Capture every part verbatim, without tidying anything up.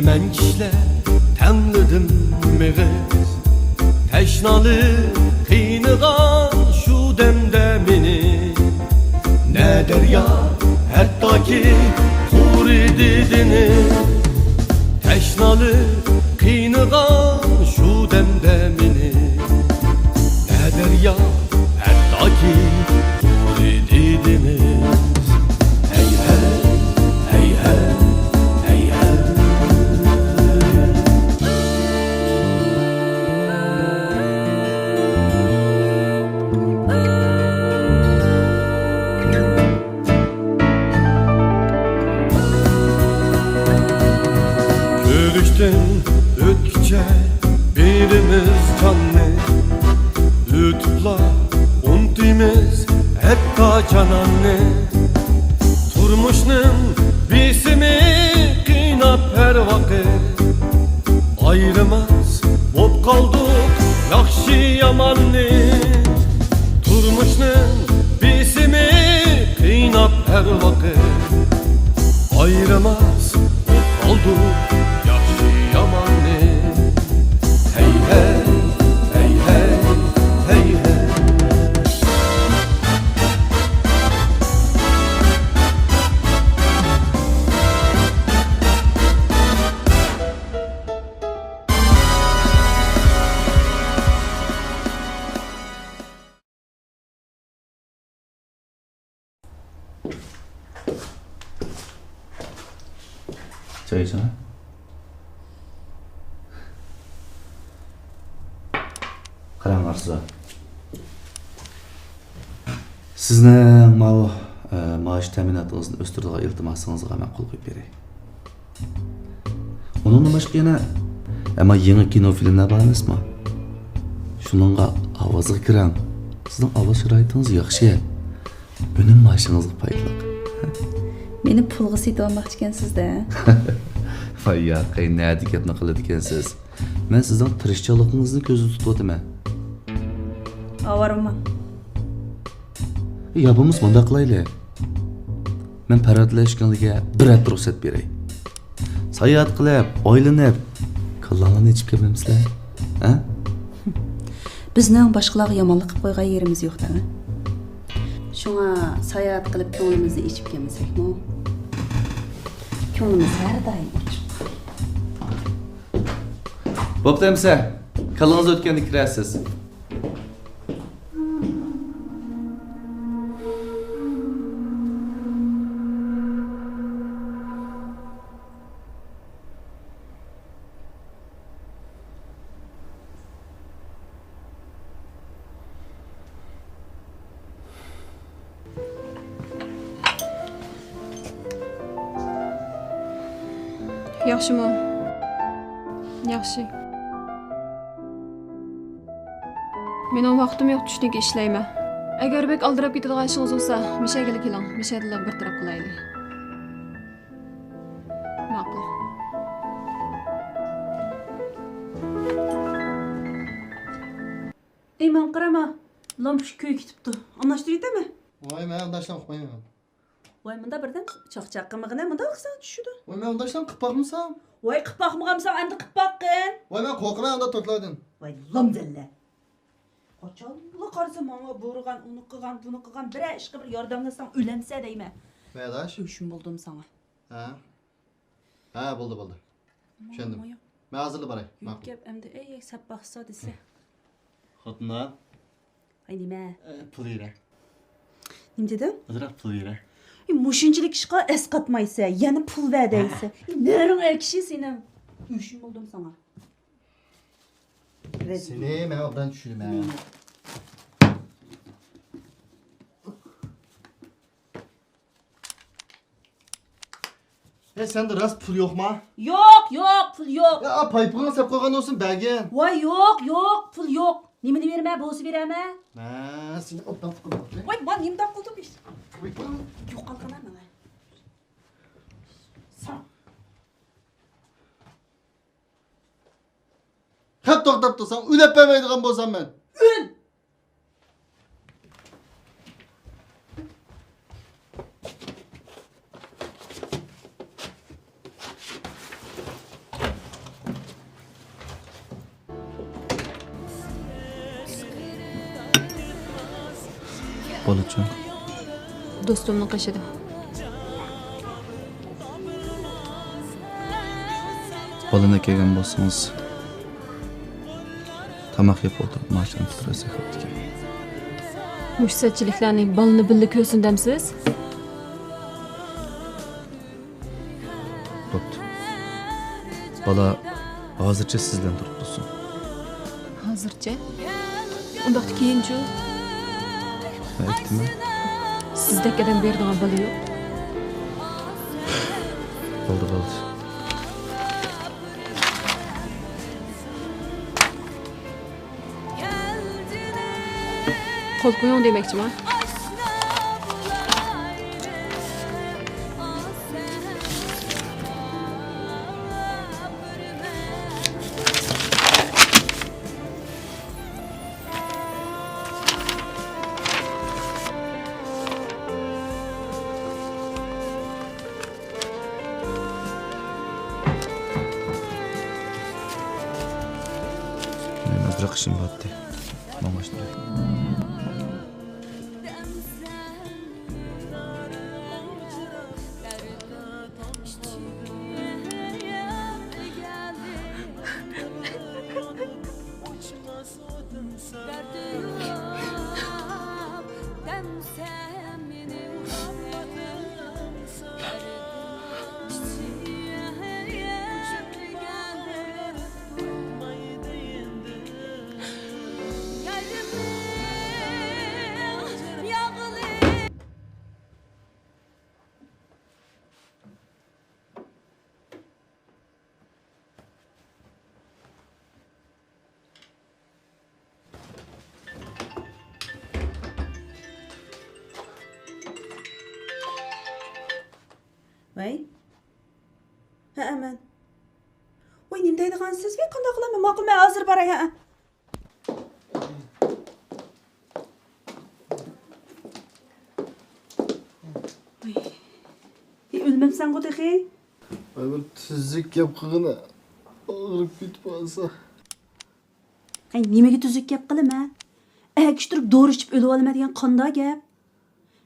مەن چىشلەپ تەڭلىدىم مېغىز، تەشنالىق قىينىغان شۇ دەمدە مېنى. نە دەريا ھەتتاكى قۇرۇدى دېڭىز، تەشنالىق قىينىغان شۇ دەمدە مېنى. نە دەريا ھەتتاكى قۇرۇدى دېڭىز. ھەي ھەي، ھەي ھەي، ھەي ھەي. كۆرۈشتىن ئۆتكۈچە بېرىمىز جاننى، ئۆتۈپلا ئۇنتۇيمىز ھەتتا جاناننى. تۇرمۇشنىڭ بېسىمى قىيناپ ھەر ۋاقىت، ئايرىماس بوپ قالدۇق ياخشى ياماننى. تۇرمۇشنىڭ بېسىمى قىيناپ ھەر ۋاقىت، ئايرىماس بوپ قالدۇق ياخشى ياماننى. ھەي ھەي، ھەي ھەي، ھەي ھەي. چاي ئىچىڭە. قاراڭ ئارزۇ. سىزنىڭ ماۋۇ، ئە، مائاش تەمىناتىڭىزنى ئۆستۈرىدىغان ئىلتىماسىڭىزغا مەن قول قويۇپ بېرەي. ئۇنىڭدىن باشقا يەنە، ئەمما يېڭى كىنو فىلىملار بار ئەمەسمۇ؟ شۇنىڭغا ئاۋازغا كىرىڭ. سىزنىڭ ئاۋاز شارائىتىڭىز ياخشى. ئۈنۈم مائاشىڭىزغا پايدىلىق. مېنى پۇلغا سېتىۋالماقچىكەنسىز-دە. ۋاي ياقەي، نەدە گەپنى قىلىدىكەنسىز؟ مەن سىزنىڭ تىرىشچانلىقىڭىزنى كۆزدە تۇتۇۋاتىمەن. ئاۋارىمەن. يا بولمىسا مۇنداق قىلايلى. مەن پەرۋەردىلەشكىڭلىگە بىر ھەپتە رۇخسەت بېرەي. ساياھەت قىلىپ، ئايلىنىپ، كاللاڭلارنى ئېچىپ كەلمەمسىلەر؟ ھە؟ بىزنىڭ باشقىلارغا يامانلىق قىلىپ قويغان يېرىمىز يوق-دە. شۇڭا ساياھەت قىلىپ كۆڭلىمىزنى ئېچىپ كەلمىسەكمۇ، كۆڭلىمىز ھەر دائىم ئوچۇق. بوپتۇ ئەمىسە، كاللىڭىز ئۆتكەندە كىرەرسىز. ياخشىمۇ؟ ياخشى. مېنىڭ ۋاقتىم يوق، چۈشتىن كېيىن ئىشلەيمەن. ئەگەر بەك ئالدىراپ كېتىدىغان ئىشىڭىز بولسا، مۇشەگىلا كېلىڭ، مۇشەدىلا بىر تەرەپ قىلايلى. ماقۇل. ئەي، ماڭا قارىما، لامپۇچكا كۆيۈپ كېتىپتۇ. ئالماشتۇرۇۋېتەممۇ؟ ۋاي، مەن ئۇنداق ئىشلارنى ئۇقمايمەن. ۋاي، مۇنداق بىردەم چاقچاق قىلمىغىنە، مۇنداق قىلساڭ چۈشىدۇ. ۋاي، مەن ئۇنداق ئىشلارنى قىلىپ باقمىسام. ۋاي، قىلىپ باقمىغانمىساڭ، ئەمدى قىلىپ باققىن. ۋاي، مەن قورقىمەن ئۇنداق توتىلاردىن. ۋاي، لامزەللە. قاچانلا قارىسا ماڭا بۇرىغان، ئۇنى قىلغان، بۇنى قىلغان، بىرەر ئىشقا بىر ياردەملەشسەڭ ئۆلەمسە دەيمەن. مەداش. ئۆچۈم بولدۇم ساڭا. ھە؟ ھە، بولدى، بولدى. چۈشەندىم. مايا. مەن ھازىرلا باراي. يۈرۈپ ماقۇل. كەپ، ئەمدى، ئەي، سەپ باقسا دېسە. خوتۇنۇم. ھاي، نېمە؟ ئە، پۇل بېرە. نېمە دېدىڭ؟ ئازراق پۇل بېرە. ئەي، مۇشۇنچىلىك ئىشقا ئەسقاتمايسە، يەنە پۇل بەر دەيسە. ھە. ئەي، نېرىڭ ئەكشى سېنىڭ. ئۆچۈم بولدۇم ساڭا. سېنى مەن ئوبدان چۈشۈرىمەن. نېمە؟ ئە، سەندە راست پۇل يوقما؟ يوق، يوق، پۇل يوق. يا، پايپىقىڭنى سەپ قويغان بولسۇن، بەرگىن. ۋاي، يوق، يوق، پۇل يوق. نېمىنى بېرىمەن، بولسا بېرەرمەن. مەن سېنى ئوبدان قىلدىم. ۋاي، مانا نېمىنداق قىلدىم ئىش. ۋاي، يوقالغىنا ماڭا. ساڭ. خەپ توختاپ تۇرساڭ، ئۈلەپ بەرمەيدىغان بولسام مەن. ئۈل! بالىچۇ؟ دوستۇمنىڭ قېشىدا. بالىنى كەلگەن بولسىڭىز، تاماق يەپ ئولتۇرۇپ ماچىنى پۈتتۈرۈۋەتسەك بوپتىكەن. مۇشۇ سەتچىلىكلەرنى بالىنى بىللە كۆرسۇن دەمسىز؟ بوپتۇ. بالا ھازىرچە سىز بىلەن تۇرۇپ تۇرسۇن. ھازىرچە؟ ئۇنداقتا كېيىنچۇ؟ مەن ئېيتتىممۇ؟ سىزدەك ئادەم بېرىدىغان بالا يوق. بولدى، بولدى. قول قويۇڭ دېمەكچىمەن. مېنىڭ ئازراق ئىشىم بارتتى. ماڭا باشلاي. ۋەي. ھەئە، مەن. ۋاي، نېمە دەيدىغانسىز؟ ۋاي، قانداق قىلىمەن؟ ماقۇل، مەن ھازىر باراي، ھەئە. ۋاي. ھېي، ئۆلمەپسەنغۇ تېخى؟ ۋاي، بىر تۈزۈك گەپ قىلغىنا، ئاغرىپ كېتىپ قالسا. ھەي، نېمىگە تۈزۈك گەپ قىلىمەن؟ ئەگىشتۈرۈپ دورا ئىچىپ ئۆلۈۋالىمەن دېگەن قانداق گەپ؟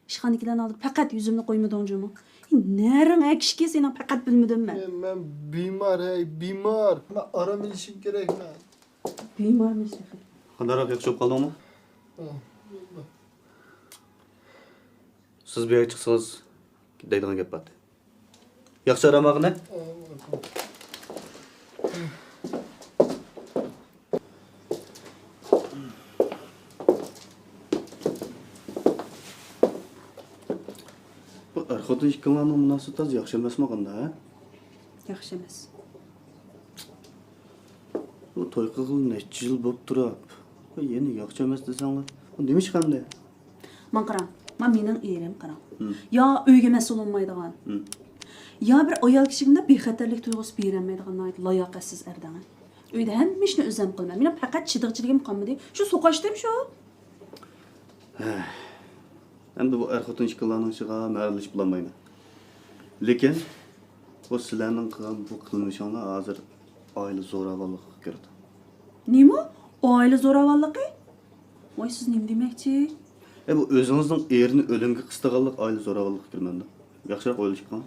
ئىشخانىدىكىلەرنىڭ ئالدىدا پەقەت يۈزۈمنى قويمىدىڭ جۇمۇ. ھەي، نەرىڭ ئەگىشكى سېنىڭ، پەقەت بىلمىدىم مەن. مەن، مەن بىمار، ھەي، بىمار. مەن ئارام ئېلىشىم كېرەك، مەن. بىمارمىش تېخى. قانداقراق، ياخشى بولۇپ قالدىڭمۇ؟ ھە، بولدى. سىز بۇ يەرگە چىقسىڭىز دەيدىغان گەپ بار. ياخشى ئارام ئالغىنە. بۇ ئەر-خوتۇن ئىككىڭلارنىڭ مۇناسىۋىتى تازا ياخشى ئەمەسمۇ قانداق، ھە؟ ياخشى ئەمەس. بۇ توي قىلغىلى نەچچە يىل بولۇپ تۇرۇپ، بۇ يەنە ياخشى ئەمەس دېسەڭلار، بۇ نېمە ئىش ئەمدى؟ ماڭا قاراڭ، مانا مېنىڭ ئېرىم، قاراڭ. ھىم. يا ئۆيگە مەسئۇل بولمايدىغان، ھىم. يا بىر ئايال كىشىگە بىخەتەرلىك تۇيغۇسى بېرەلمەيدىغان ناھايىتى لاياقەتسىز ئەر دەڭە. ئۆيدە ھەممە ئىشنى ئۆزۈم قىلىمەن. مېنىڭ پەقەت چىدىغۇچىلىكىم قالمىدى. شۇ سوقاشتىم شۇ. ھە. ئەمدى بۇ ئەر-خوتۇن ئىككىلارنىڭ ئىشىغا مەن ئارىلىشىپ بولالمايمەن. لېكىن بۇ سىلەرنىڭ قىلغان بۇ قىلمىشىڭلار ھازىر ئائىلە زوراۋانلىقىغا كىرىدۇ. نېمە؟ ئائىلە زوراۋانلىقى؟ ۋاي، سىز نېمە دېمەكچى؟ ئە، بۇ ئۆزىڭىزنىڭ ئېرىنى ئۆلۈمگە قىستىغانلىق ئائىلە زوراۋانلىقىغا كىرمەمدۇ؟ ياخشىراق ئويلىشىپ قاراڭ.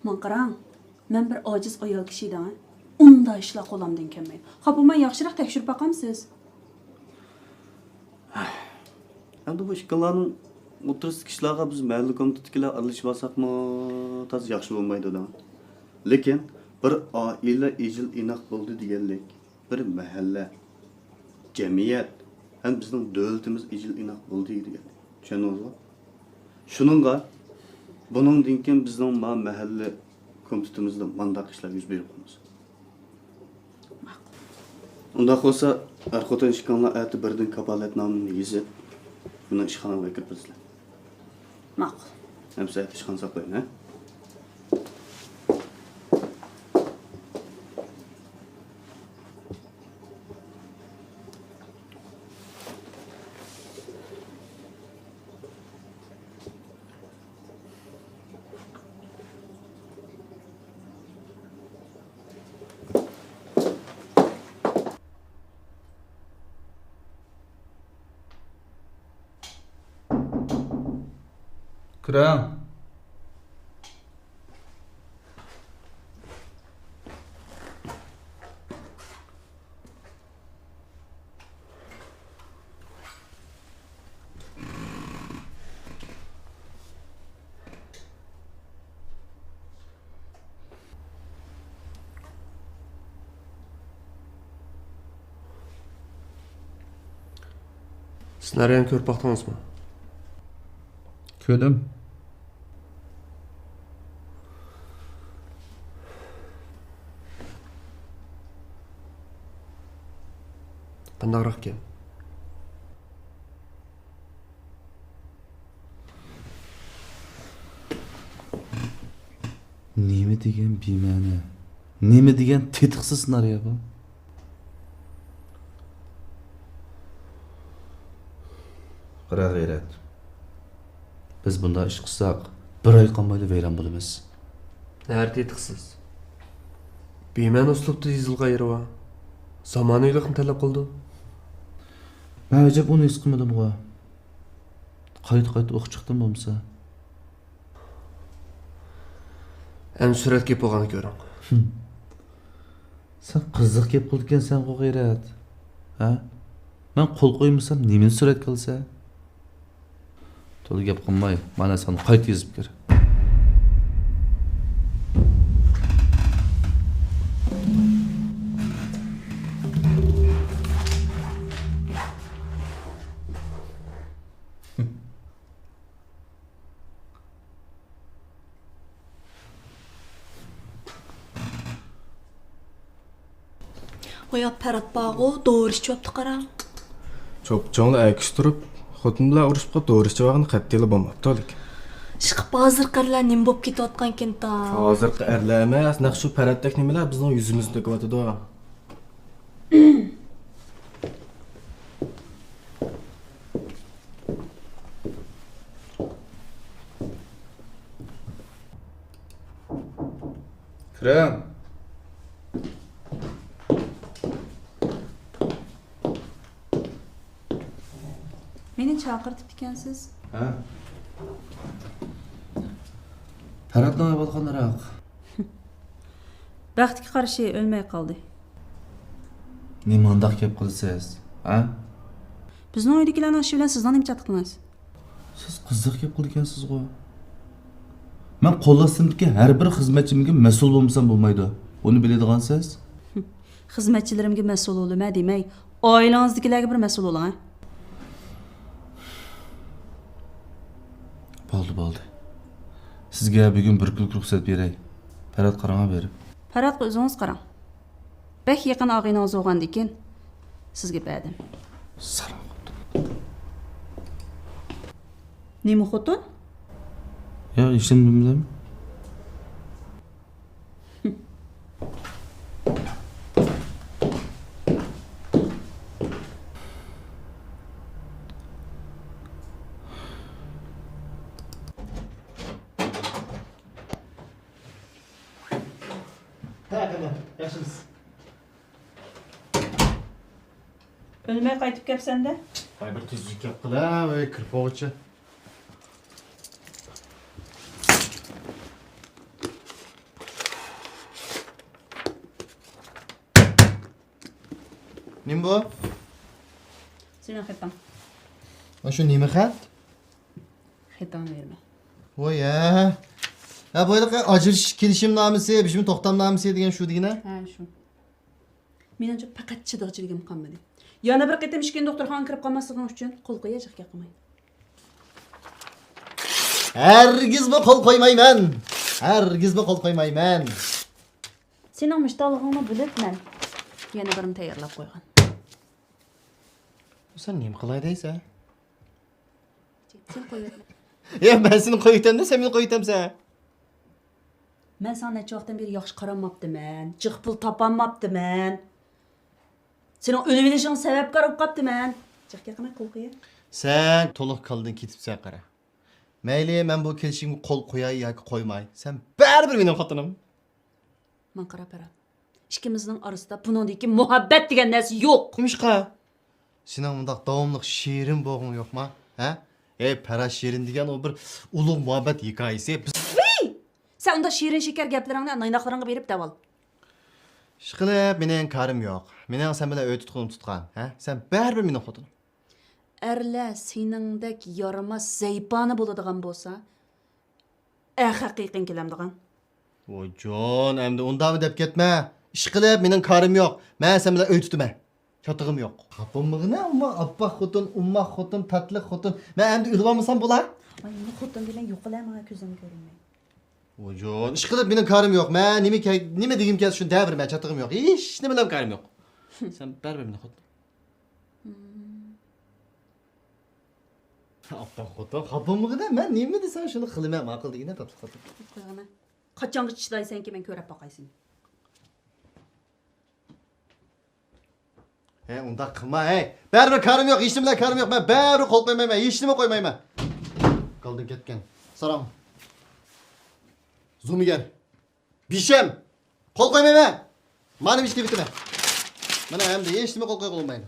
ماڭا قاراڭ، مەن بىر ئاجىز ئايال كىشى دەڭ. ئۇنداق ئىشلار قولۇمدىن كەلمەيدۇ. خاپا بولماي ياخشىراق تەكشۈرۈپ باقامسىز؟ ئەمدى بۇ ئىككىڭلارنىڭ ئوتتۇرىسىدىكى ئىشلارغا بىز مەھەللە كومىتېتتىكىلەر ئارىلىشىۋالساقمۇ تازا ياخشى بولمايدۇ دەڭ. لېكىن بىر ئائىلە ئىجىل ئىناق بولدى دېگەنلىك، بىر مەھەللە، جەمئىيەت ھەم بىزنىڭ دۆلىتىمىز ئىجىل ئىناق بولدى دېگەن. چۈشەندىڭىزغۇ؟ شۇنىڭغا بۇنىڭدىن كېيىن بىزنىڭ ما مەھەللە كومىتېتىمىزدا مانداق ئىشلار يۈز بېرىپ قالمىسۇن. ئۇنداق بولسا، ئەر-خوتۇن ئىككىڭلار ئەتە بىردىن كاپالەتنامىنى يېزىپ، مېنىڭ ئىشخانامغا ئەكىرىپ بېرىسىلەر. ماقۇل. ھەم سەھەت ئىشخانا ساقلايمەن، ھە؟ كىرىڭ. سېنارىيەنى كۆرۈپ باقتىڭىزمۇ؟ كۆردۈم. قانداقراق گەپ؟ نېمە دېگەن بىمەنە، نېمە دېگەن تېتىقسىز سېنارىيە بۇ. قارا غەيرەت، بىز بۇنداق ئىش قىلساق، بىر ئاي قالمايلا ۋەيران بولىمىز. نەدە تېتىقسىز؟ بىمەنە ئۇسلۇبتا يېزىلغان يېرى بار. زامانىۋىلىقنى تەلەپ قىلىدۇ. مەن ئەجەب ئۇنى ھېس قىلمىدىمغۇ. قايتا-قايتا ئوقۇپ چىقتىم بولمىسا. ئەمدى سۈرەتكە گەپ بولغاننى كۆرۈڭ. ھىم. سەن قىزىق گەپ قىلىدىكەنسەنغۇ، غەيرەت. ھە؟ مەن قول قويمىسام، نېمىنى سۈرەتكە ئالىسەن؟ تولا گەپ قىلماي، مانا سەن قايتا يېزىپ كىر. ۋاي، پەرات بارغۇ، دورا ئىچىۋاپتۇ قارا. چوپچوڭلا ئەكىشتۈرۈپ، خوتۇن بىلەن ئۇرۇشۇپ قاپ دورا ئىچىۋالغىنى قەتئىيلا بولماپتۇ لېكىن. ئىشقىپ ھازىرقى ئەرلەر نېمە بوپ كېتىۋاتقانكىن تا؟ ھازىرقى ئەرلەر ئەمەس، نەق شۇ پەرەتتەك نېمىلەر بىزنىڭ يۈزىمىزنى تۆكۈۋاتىدۇ. كىرىڭ. مېنى چاقىرتىپتىكەنسىز. ھە؟ پەرەتنىڭ ئەھۋالى قانداقراق؟ بەختكە قارشى ئۆلمەي قالدى. نېمانداق گەپ قىلىسىز، ھە؟ بىزنىڭ ئۆيدىكىلەرنىڭ ئىشى بىلەن سىزنىڭ نېمە چاتىقىڭىز؟ سىز قىزىق گەپ قىلىدىكەنسىزغۇ. مەن قول ئاستىمدىكى ھەر بىر خىزمەتچىمگە مەسئۇل بولمىسام بولمايدۇ. بۇنى بىلىدىغانسىز. خىزمەتچىلىرىمگە مەسئۇل بولىمەن دېمەي، ئائىلىڭىزدىكىلەرگە بىر مەسئۇل بولۇڭ، ھە؟ بولدى، بولدى. سىزگە بۈگۈن بىر كۈنلۈك رۇخسەت بېرەي. پەرەت قاراڭا بېرىپ. پەرەتقا ئۆزىڭىز قاراڭ. بەك يېقىن ئاغىنىڭىز بولغاندىكىن، سىزگە بەردىم. ساراڭ خوتۇن. نېمە خوتۇن؟ يا، ئىشىنمىدىم. ھە، قېنى، ياخشىمىز؟ ئۆلمەي قايتىپ كەپسەندە؟ ۋاي، بىر تۈزۈك گەپ قىل، ھە، ۋاي، كىرىپ بولغۇچە. نېمە بۇ؟ سېنىڭ خېتىڭ. مانا شۇ نېمە خەت؟ خېتىڭنى بېرىمەن. ۋاي ھە. ھە، بۇ ھېلىقى ئاجرىشىش كېلىشىمنامىسى، بىر توختامنامىسى دېگەن شۇ دېگىنە؟ ھە، شۇ. مېنىڭچە پەقەت چىدىغۇچىلىكىم قالمىدى. يەنە بىر قېتىم ئىككىنچى دوختۇرخانىغا كىرىپ قالماسلىقىڭ ئۈچۈن قول قوياي، جىق گەپ قىلماي. ھەرگىزمۇ قول قويمايمەن. ھەرگىزمۇ قول قويمايمەن. سېنىڭ مۇشتاقلىقىڭنى بىلىپ مەن يەنە بىرنى تەييارلاپ قويغان. سەن نېمە قىلاي دەيسەن؟ سېنى قويۇۋەتمەي. يا، مەن سېنى قويۇۋېتەمدە، سەن مېنى قويۇۋېتەمسەن؟ مەن ساڭا نەچچە ۋاقىتتىن بېرى ياخشى قارالماپتىمەن، جىق پۇل تاپالماپتىمەن. سېنىڭ ئۆلۈۋېلىشىڭغا سەۋەبكار بولۇپ قاپتىمەن. جىق گەپ قىلماي قول قويۇ. سەن تولۇق كاللىدىن كېتىپسەن، قارا. مەيلى، مەن بۇ كېلىشىمگە قول قوياي ياكى قويماي، سەن بەرىبىر مېنىڭ خوتۇنۇم. ماڭا قارا، پەرات. ئىككىمىزنىڭ ئارىسىدا بۇنىڭدىن كېيىن مۇھەببەت دېگەن نەرسە يوق. نېمىشقا؟ سېنىڭ مۇنداق داۋاملىق شېرىن بولغۇڭ يوقما؟ ھە؟ ھەي، پەرھات شېرىن دېگەن ئۇ بىر ئۇلۇغ مۇھەببەت ھېكايىسى. پىس! ۋىي! سەن ئۇنداق شېرىن شېكەر گەپلىرىڭنى نايناقلىرىڭغا بېرىپ دەۋال. ئىشقىلىپ، مېنىڭ كارىم يوق. مېنىڭ سەن بىلەن ئۆي تۇتقۇم تۇتقان، ھە؟ سەن بەرىبىر مېنىڭ خوتۇنۇم. ئەرلەر سېنىڭدەك يارىماس زەيپانە بولىدىغان بولسا، ئەخەقىقىڭ كېلەمدىغان. ۋويجان، ئەمدى ئۇنداقمۇ دەپ كەتمە. ئىشقىلىپ، مېنىڭ كارىم يوق. مەن سەن بىلەن ئۆي تۇتىمەن. چاتىقىم يوق. خاپا بولمىغىنا، ئۇمما ئاپئاق خوتۇن، ئوماق خوتۇن، تاتلىق خوتۇن. مەن ئەمدى ئۆلۈۋالمىسام بولا؟ ئاي، مېنى خوتۇن دېمەي يوقىلا، ماڭا كۆزۈم كۆرۈنمەي. ۋويجان، ئىشقىلىپ، مېنىڭ كارىم يوق. مەن نېمە كە-، نېمە دېگۈم كەلسە شۇنى دەۋېرىمەن، چاتىقىم يوق. ھېچ نېمە بىلەن كارىم يوق. سەن بەرىبىر مېنىڭ خوتۇنۇم. ئاپئاق خوتۇن، خاپا بولمىغىنە، مەن نېمە دېسەم شۇنى قىلىمەن، ماقۇل دېگىنە، تاتلىق خوتۇن. قويغىنە. قاچانغىچە چىدايسەنكى، مەن كۆرۈپ باقاي سېنى. ھە، ئۇنداق قىلما، ھەي. بەرىبىر كارىم يوق، ھېچنېمە بىلەن كارىم يوق، مەن بەرىبىر قول قويمايمەن، ھېچنېمە قويمايمەن. گالدىن كەتكەن. ساراڭ. زۇمىگەر. بىشەم! قول قويمايمەن! مانا ئىشكە كېتىمەن. مانا ئەمدى ھېچنېمە قول قويغىلى بولمايدۇ.